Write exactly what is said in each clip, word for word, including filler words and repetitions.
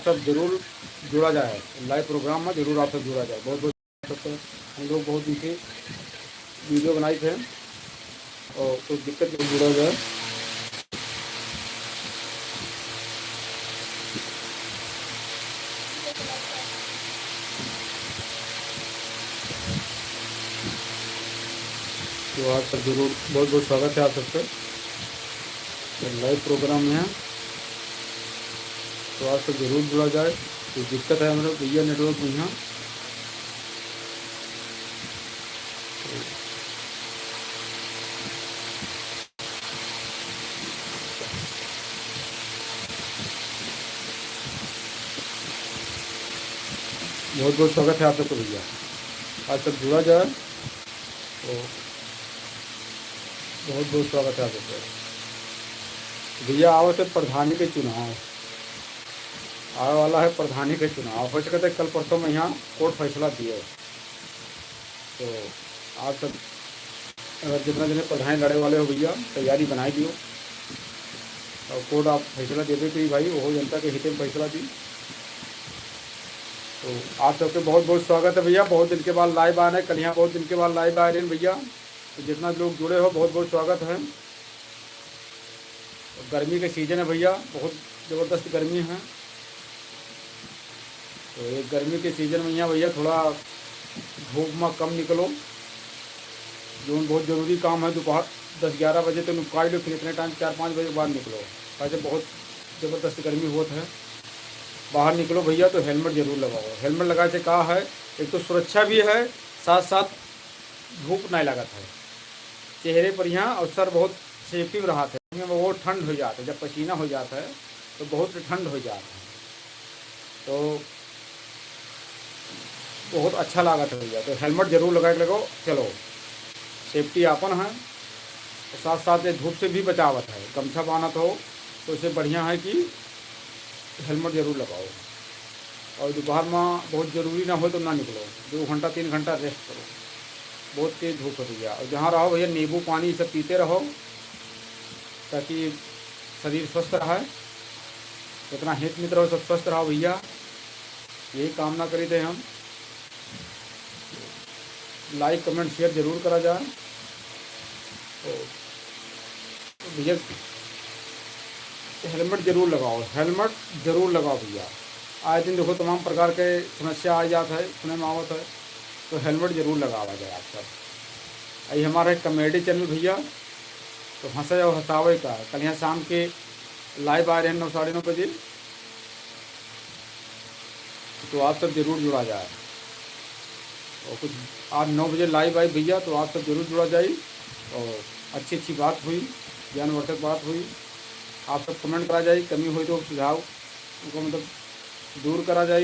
सब जरूर जुड़ा जाए, लाइव प्रोग्राम में जरूर आप सब जुड़ा जाए। बहुत बहुत सबसे हम लोग बहुत दिन से वीडियो बनाई थे और कुछ दिक्कत से जुड़ा जाए। तो आप सब जरूर, बहुत बहुत स्वागत है आप सबके लाइव प्रोग्राम में। तो आप सब जरूर जुड़ा जाए। तो दिक्कत है हमारे भैया नेटवर्क में यहाँ। बहुत बहुत स्वागत है आप सबको भैया, आप सब जुड़ा जाए। तो बहुत बहुत स्वागत है आप सबको भैया। आवत है प्रधानी के चुनाव, आवे वाला है प्रधानी के चुनाव। हो सकता है कल परसों में यहाँ कोर्ट फैसला दिए। तो आप सब अगर जितना जने प्रधानी लड़े वाले हो भैया, तैयारी बनाई दियो और कोर्ट आप फैसला देबे कि भाई वो जनता के हित में फैसला दी। तो आप सबके बहुत बहुत स्वागत है भैया। बहुत दिन के बाद लाइव आए हैं, कल यहाँ बहुत दिन के बाद लाइव आए रहे भैया। तो जितना लोग जुड़े हो बहुत बहुत स्वागत है। गर्मी के सीजन है भैया, बहुत ज़बरदस्त गर्मी है। तो ये गर्मी के सीजन में यहाँ भैया थोड़ा धूप में कम निकलो, जो बहुत ज़रूरी काम है दोपहर दस ग्यारह बजे तो निपटाई लो, फिर इतने टाइम चार पाँच बजे के बाद निकलो, कैसे बहुत ज़बरदस्त गर्मी होत है। बाहर निकलो भैया तो हेलमेट जरूर लगाओ। हेलमेट लगाए से का है, एक तो सुरक्षा भी है, साथ साथ धूप नहीं लागत है चेहरे पर यहाँ, और सर बहुत सेफ्टी में रहत है। यहाँ बहुत ठंड हो जात है, जब पसीना हो जात है तो बहुत ठंड हो जात है, तो बहुत अच्छा लागत है भैया। तो हेलमेट जरूर लगा के लगो, चलो सेफ्टी आपन है, साथ साथ ये धूप से भी बचावत है। गमछा बांधत हो तो इससे बढ़िया है कि हेलमेट जरूर लगाओ। और दोपहर में बहुत ज़रूरी ना हो तो ना निकलो, दो घंटा तीन घंटा रेस्ट करो, बहुत तेज धूप होती है। और जहाँ रहो भैया नींबू पानी सब पीते रहो, ताकि शरीर स्वस्थ रहे। जितना हित मित्र हो सब स्वस्थ रहो भैया, यही कामना करी थे हम। लाइक कमेंट शेयर जरूर करा जाए। तो तो भैया हेलमेट जरूर लगाओ, हेलमेट जरूर लगाओ भैया। आए दिन देखो तमाम प्रकार के समस्या आ जात है, सुने में आवत है, तो हेलमेट जरूर लगावा जाए आप सब। आई हमारा एक कॉमेडी चैनल भैया, तो हंसे और हंसावे का, कल यहाँ शाम के लाइव आ रहे हैं नौ साढ़े नौ बजे, तो आप सब जरूर जुड़ा जाए। और कुछ आज नौ बजे लाइव आई भैया, तो आप सब जरूर जुड़ा जाए और अच्छी अच्छी बात हुई, ज्ञानवर्धक बात हुई। आप सब कमेंट करा जाए, कमी हुई तो सुझाव उनको मतलब दूर करा जाए।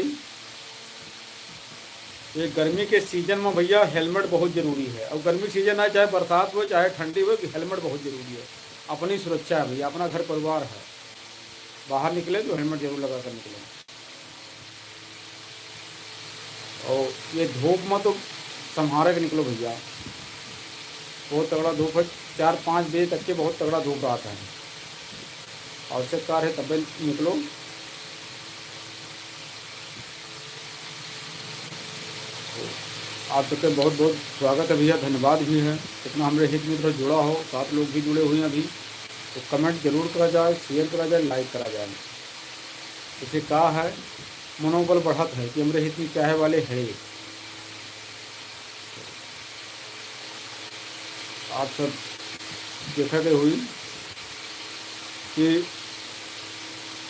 ये गर्मी के सीजन में भैया हेलमेट बहुत ज़रूरी है, और गर्मी सीजन आए चाहे बरसात हो चाहे ठंडी हो, हेलमेट बहुत ज़रूरी है। अपनी सुरक्षा है भैया, अपना घर परिवार है, बाहर निकले तो हेलमेट जरूर लगा कर निकलें। और ये धूप में तो संभारे के निकलो भैया, बहुत तगड़ा धूप है। चार पाँच बजे तक के बहुत तगड़ा धूप रहता है, आवश्यक कार्य है तबे निकलो। आप सबके बहुत बहुत स्वागत है भैया, धन्यवाद भी है। इतना हमरे हित मित्र जुड़ा हो, सात लोग भी जुड़े हुए हैं अभी, तो कमेंट जरूर करा जाए, शेयर करा जाए, लाइक करा जाए। इसे का है, मनोबल बढ़त है कि हमरे हित में चाहे वाले है। आप सब देखा के हुई कि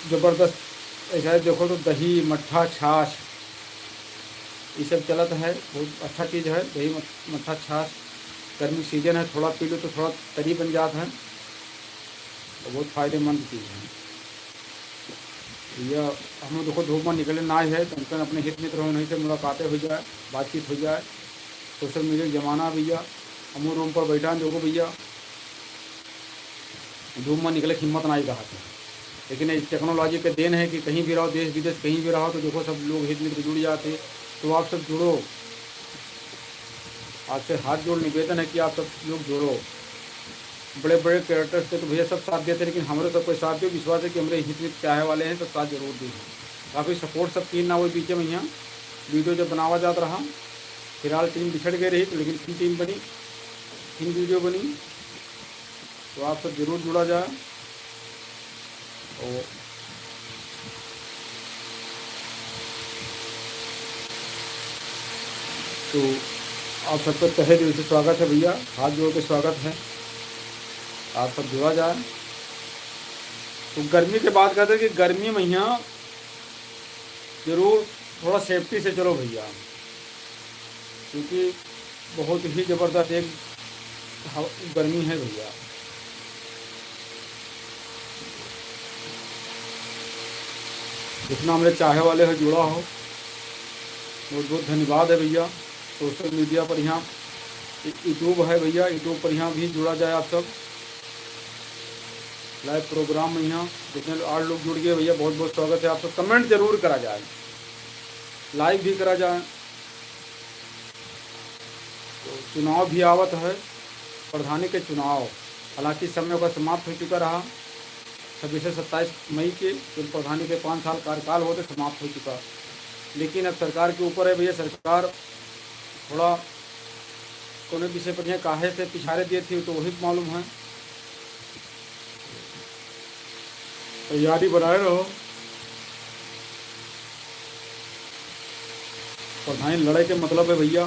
जबरदस्त ऐसा है, देखो तो दही, मट्ठा, छाछ, ये सब चलत है, बहुत अच्छा चीज़ है। दही मट-, मट्ठा, छाछ, गर्मी सीजन है, थोड़ा पी लो तो थोड़ा तरी बन जात है, तो बहुत फायदेमंद चीज़ है। भैया, हम देखो धूप में निकले ना है, तो हम अपने हित मित्र हो, नहीं से मुलाकातें हो जाए, बातचीत हो जाए। सोशल मीडिया के जमाना भैया, हम रूम पर बैठा हैं, देखो भैया, धूप में निकले के हिम्मत ना ही रहा था। लेकिन ये टेक्नोलॉजी के देन है कि कहीं भी रहो, देश विदेश कहीं भी रहो, तो देखो सब लोग हित मित्र जुड़ जाते। तो आप सब जुड़ो, आपसे हाथ जोड़ निवेदन है कि आप सब लोग जुड़ो। बड़े बड़े कैरेक्टर्स के तो भैया सब साथ देते, लेकिन हमरे सब कोई साथ दो, विश्वास है कि हमरे हित मित्र चाहे वाले हैं, सब साथ जरूर देंगे। काफ़ी सपोर्ट सब कीन ना हुए बीच में। यहाँ वीडियो जब बनावा जात रहा, फिलहाल टीम बिछड़ गई रही, तो लेकिन फिर टीम बनी, फिर वीडियो बनी। तो आप सब जरूर जुड़ा जाए। और तो आप सबको तहे दिल से स्वागत है भैया, हाथ जोड़ के स्वागत है, आप सब जुड़ा जाए। तो गर्मी के बात करते हैं कि गर्मी में यहाँ जरूर थोड़ा सेफ्टी से चलो भैया, क्योंकि बहुत ही ज़बरदस्त एक हव-, गर्मी है भैया। जितना हमरे चाहे वाले हो जुड़ा हो, बहुत बहुत धन्यवाद है भैया। सोशल मीडिया पर यहाँ यूट्यूब है भैया, यूट्यूब पर यहाँ भी जुड़ा जाए आप सब। लाइव प्रोग्राम में यहाँ जितने आठ लोग जुड़ गए भैया, बहुत बहुत स्वागत है आप सब। कमेंट जरूर करा जाए, लाइव भी करा जाए। तो चुनाव भी आवत है, प्रधानी के चुनाव, हालांकि समय ओकर समाप्त हो चुका रहा छब्बीस से सत्ताईस मई के, जब प्रधानी के पाँच साल कार्यकाल होते समाप्त हो चुका। लेकिन अब सरकार के ऊपर है भैया, सरकार थोड़ा कोनो विषय पर यहाँ काहे से पिछारे दिए थे, तो वही मालूम है। तैयारी बनाए रहो। प्रधानी लड़े के मतलब है भैया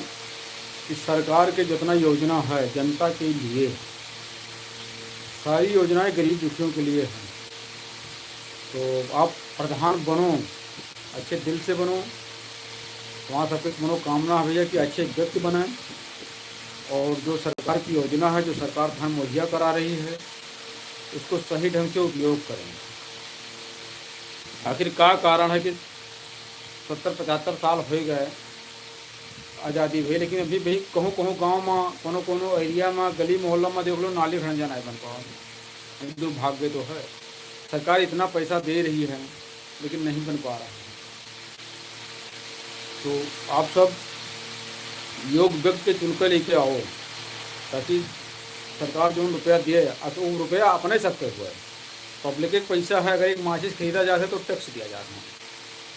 कि सरकार के जितना योजना है जनता के लिए, सारी योजनाएं गरीब दुखियों के लिए हैं। तो आप प्रधान बनो, अच्छे दिल से बनो। वहाँ सबके मनोकामना है भैया कि अच्छे व्यक्ति बनाएं और जो सरकार की योजना है, जो सरकार धन मुहैया करा रही है, उसको सही ढंग से उपयोग करें। आखिर का कारण है कि सत्तर पचहत्तर साल हो गए आज़ादी भई, लेकिन अभी भी कहूँ कहूँ गाँव में, कोनो कोनो एरिया में, गली मोहल्ला में देख लो, नाली खड़ंजा नहीं बन पावा। दुर्भाग्य तो है, सरकार इतना पैसा दे रही है लेकिन नहीं बन पा रहा है। तो आप सब योग्य व्यक्ति के चुन के लेके आओ, ताकि सरकार जो रुपया दिए, अस-, वो रुपया अपने सबके हुए। पब्लिक के पैसा है, अगर एक माचिस खरीदा जाता है तो टैक्स दिया जाता है,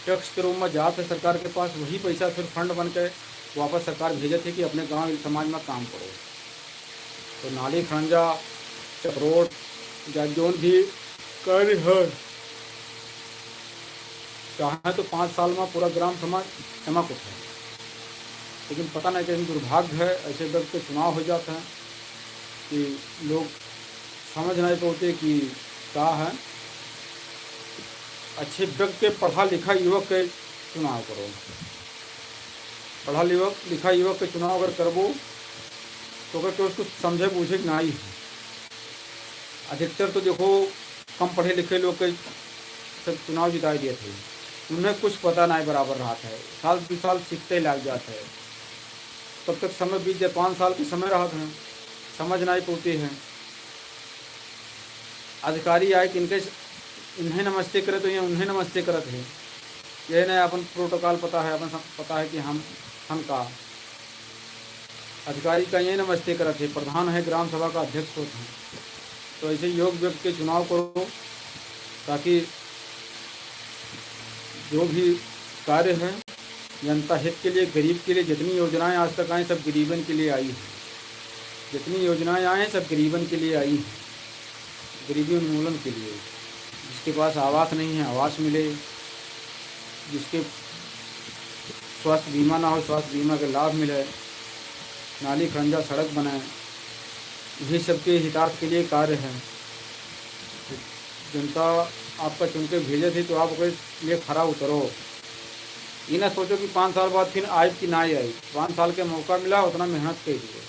टैक्स के रूप में जात है सरकार के पास, वही पैसा फिर फंड बन के वापस सरकार भेजत है कि अपने गांव समाज में काम करो। तो नाली खड़ंजा, चकरोट, या जौन भी कार्य है, चाहे तो पाँच साल में पूरा ग्राम समाज चमक उठे, लेकिन पता नहीं कैसे दुर्भाग्य है, ऐसे व्यक्ति के चुनाव हो जाता है कि लोग समझ नहीं पाते कि का है। अच्छे व्यक्ति के, पढ़ा लिखा युवक के चुनाव करो। पढ़ा लिवक-, लिखा युवक के चुनाव अगर करबो, तो ओकर केहू कुछ समझे बूझे के नाई है। अधिकतर तो देखो, कम पढ़े लिखे लोग के सब चुनाव जिताई दिए थे, उन्हें कुछ पता नाई बराबर रहत है, साल दू साल सीखते लाग जात है, तब तक समय बीत जाए, पाँच साल के समय रहत है, समझ नाई पौते हैं। अधिकारी आए कि इनके, इन्हें नमस्ते करे तो ये उन्हें नमस्ते करत है। यह नहीं अपन प्रोटोकॉल पता है, अपन सब पता है कि हम, हम का अधिकारी का ये नमस्ते करत है, प्रधान है, ग्राम सभा का अध्यक्ष होत हैं। तो ऐसे योग्य व्यक्ति के चुनाव करो, ताकि जो भी कार्य है जनता हित के लिए, गरीब के लिए, जितनी योजनाएं आज तक आई, सब गरीबन के लिए आई हैं। जितनी योजनाएं आई हैं, सब गरीबन के लिए आई हैं, गरीबी उन्मूलन के लिए। जिसके पास आवास नहीं है, आवास मिले, जिसके स्वास्थ्य बीमा ना हो, स्वास्थ्य बीमा के लाभ मिले, नाली खड़ंजा सड़क बने, यही सबके हितार्थ के लिए कार्य है। जनता आपका चुन के भेजे थी, तो आप ओकरे लिए खरा उतरो। ये ना सोचो कि पाँच साल बाद फिर आए कि ना आए। पाँच साल के मौका मिला, उतना मेहनत कर दिए।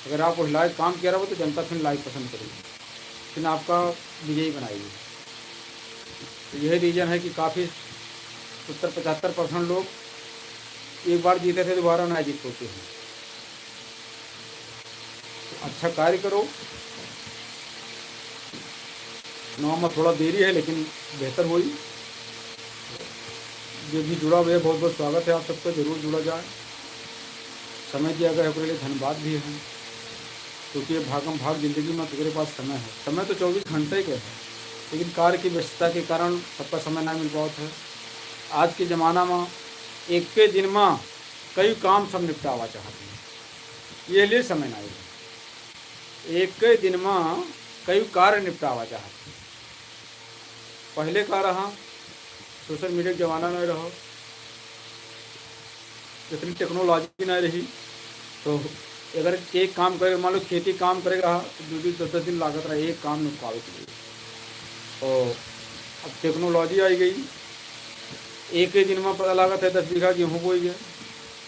अगर आप उस लायक काम किया रहो, तो जनता फिर लायक पसंद करेगी, फिर आपका विजयी बनाएगी। तो यही रीज़न है कि काफ़ी सत्तर पचहत्तर परसेंट लोग एक बार जीते थे, दोबारा ना जीत पाते हैं। तो अच्छा कार्य करो। चुनाव में थोड़ा देरी है, लेकिन बेहतर होई। जो भी जुड़ा हुआ है, बहुत बहुत स्वागत है आप सबका, जरूर जुड़ा जाए। समय दिया गया है, ओकरे लिए धन्यवाद भी है, क्योंकि ये भागम भाग जिंदगी में तेरे पास समय है, समय तो चौबीस घंटे के है। लेकिन कार्य की व्यस्तता के कारण सबका समय ना मिल पावत है। आज के जमाना में एक के दिन में कई काम सब निपटावा चाहत हैं, ये लिए समय ना है। एक के दिन में कई कार्य निपटावा चाहत हैं। पहले का रहा, सोशल मीडिया के जमाना नहीं रहो, इतनी टेक्नोलॉजी नहीं रही, तो अगर एक काम करे, मान लो खेती काम करे रहा, तो दो दिन, दस दस दिन लागत रहा एक काम निपटावे के लिए। और अब टेक्नोलॉजी आई गई, एक ही दिन में पता लागत है दस बीघा गेहूँ बोई गए,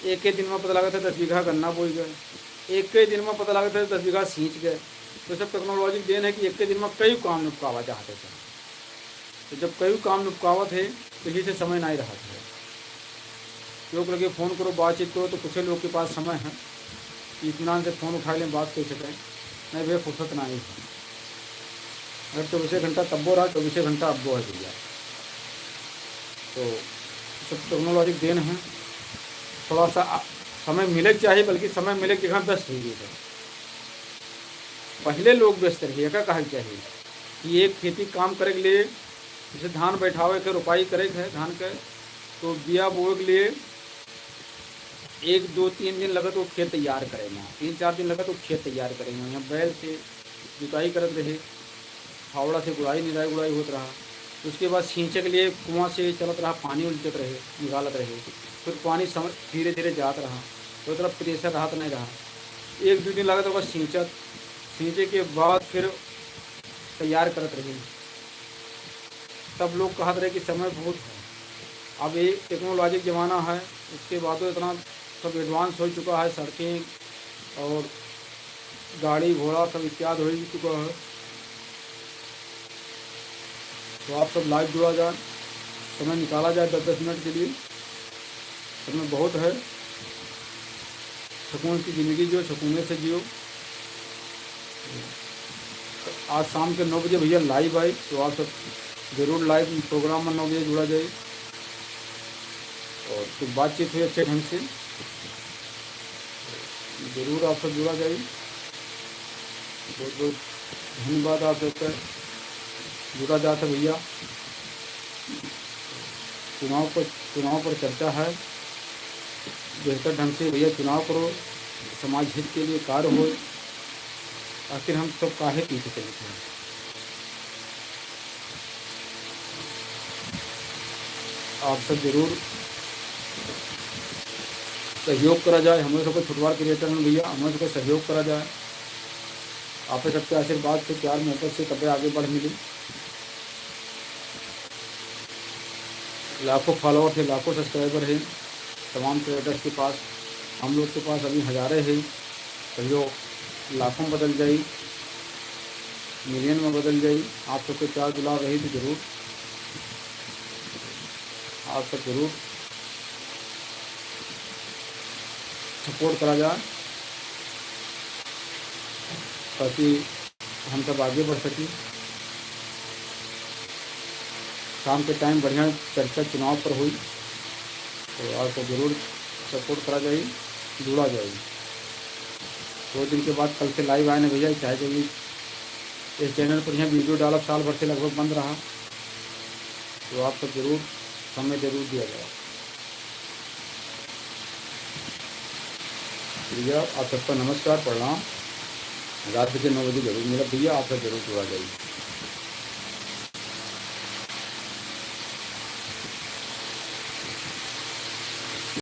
एक ही दिन में पता लागत है दस बीघा गन्ना बोई गए, एक ही दिन में पता लागत है दस बीघा सींच गए। तो सब टेक्नोलॉजी के देन है कि एक ही दिन में कई काम निपटावा चाहते हैं। तो जब कई काम निपटावत है, तो यही से समय नहीं रहत है। लोग लगे फ़ोन करो, बातचीत करो, तो कुछ लोग के पास समय है कि इत्मीनान से फ़ोन उठा लें, बात कर सकें। नहीं भैया, फुर्सत नहीं है। अगर चौबीसे घंटा तब्बो रहा, चौबीसे घंटा अब्बो है भैया। तो सब टेक्नोलॉजी के देन है। थोड़ा सा आ-, समय मिले के चाहिए, बल्कि समय मिले के जगह व्यस्त हो गई है। पहले लोग व्यस्त रहे, एका कहा के चाहिए कि एक खेती काम करे के लिए, जैसे धान बैठावे के, रोपाई करे के है धान के, तो बिया बोए के लिए एक दो तीन दिन लगत वो खेत तैयार करे में, तीन चार दिन लगत वो खेत तैयार करे में। यहाँ बैल से जुताई करत रहे, फावड़ा से गुड़ाई, निराई गुड़ाई होत रहा। उसके बाद सींचे के लिए कुआं से चलत रहा, पानी उलटत रहे, निकालत रहे, फिर पानी सम-, धीरे धीरे जात रहा, तो इतना प्रेशर रहत नहीं रहा। एक दो दिन लागत ओकर सींचत, सींचे के बाद फिर तैयार करत रहे। तब लोग कहत रहे कि समय बहुत है। अब ये टेक्नोलॉजी के ज़माना है, उसके बाद इतना सब एडवांस हो चुका है, सड़कें और गाड़ी घोड़ा सब इत्यादि हो ही चुका है। तो आप सब लाइव जुड़ा जाए, समय निकाला जाए दस दस मिनट के लिए, समय बहुत है। सुकून की ज़िंदगी जियो, सुकून से जियो। आज शाम के नौ बजे भैया लाइव आई, तो आप सब जरूर लाइव प्रोग्राम में नौ बजे जुड़ा जाए और फिर बातचीत हुई अच्छे ढंग से। जरूर आप सब जुड़ा जाए। बहुत बहुत धन्यवाद आप सबका, जुड़ा जात है भैया। चुनाव पर, चुनाव पर चर्चा है। बेहतर ढंग से भैया चुनाव करो, समाज हित के लिए कार्य हो। आखिर हम सब काहे पीछे चलते हैं? आप सब जरूर सहयोग करा जाए। हमरे सबके फुटबॉल क्रिएटर हैं भैया, हमरे सबके सहयोग करा जाए। आप सबके आशीर्वाद से, प्यार मोहब्बत से तबे आगे बढ़ मिली। लाखों फॉलोअर थे, लाखों सब्सक्राइबर हैं तमाम क्रिएटर्स के पास। हम लोग के पास अभी हजारे हैं, कहियो लाखों में बदल जाई, मिलियन में बदल जाई। आप सबके प्यार दुलार रही तो जरूर, आप सब जरूर सपोर्ट करा जाए, ताकि हम सब आगे बढ़ सकी। शाम के टाइम बढ़िया चर्चा चुनाव पर हुई, तो आप सब जरूर सपोर्ट करा जाई, जुड़ा जाई। दो दिन के बाद कल से लाइव आए ना भैया, चाहे जो भी इस चैनल पर यहाँ वीडियो डालब, साल भर से लगभग बंद रहा, तो आप सब जरूर समय जरूर दिया जाए। भैया, आप सबका नमस्कार, प्रणाम। रात के नौ बजे जरूर मिलब भैया, आप सब जरूर जुड़ा जाइए।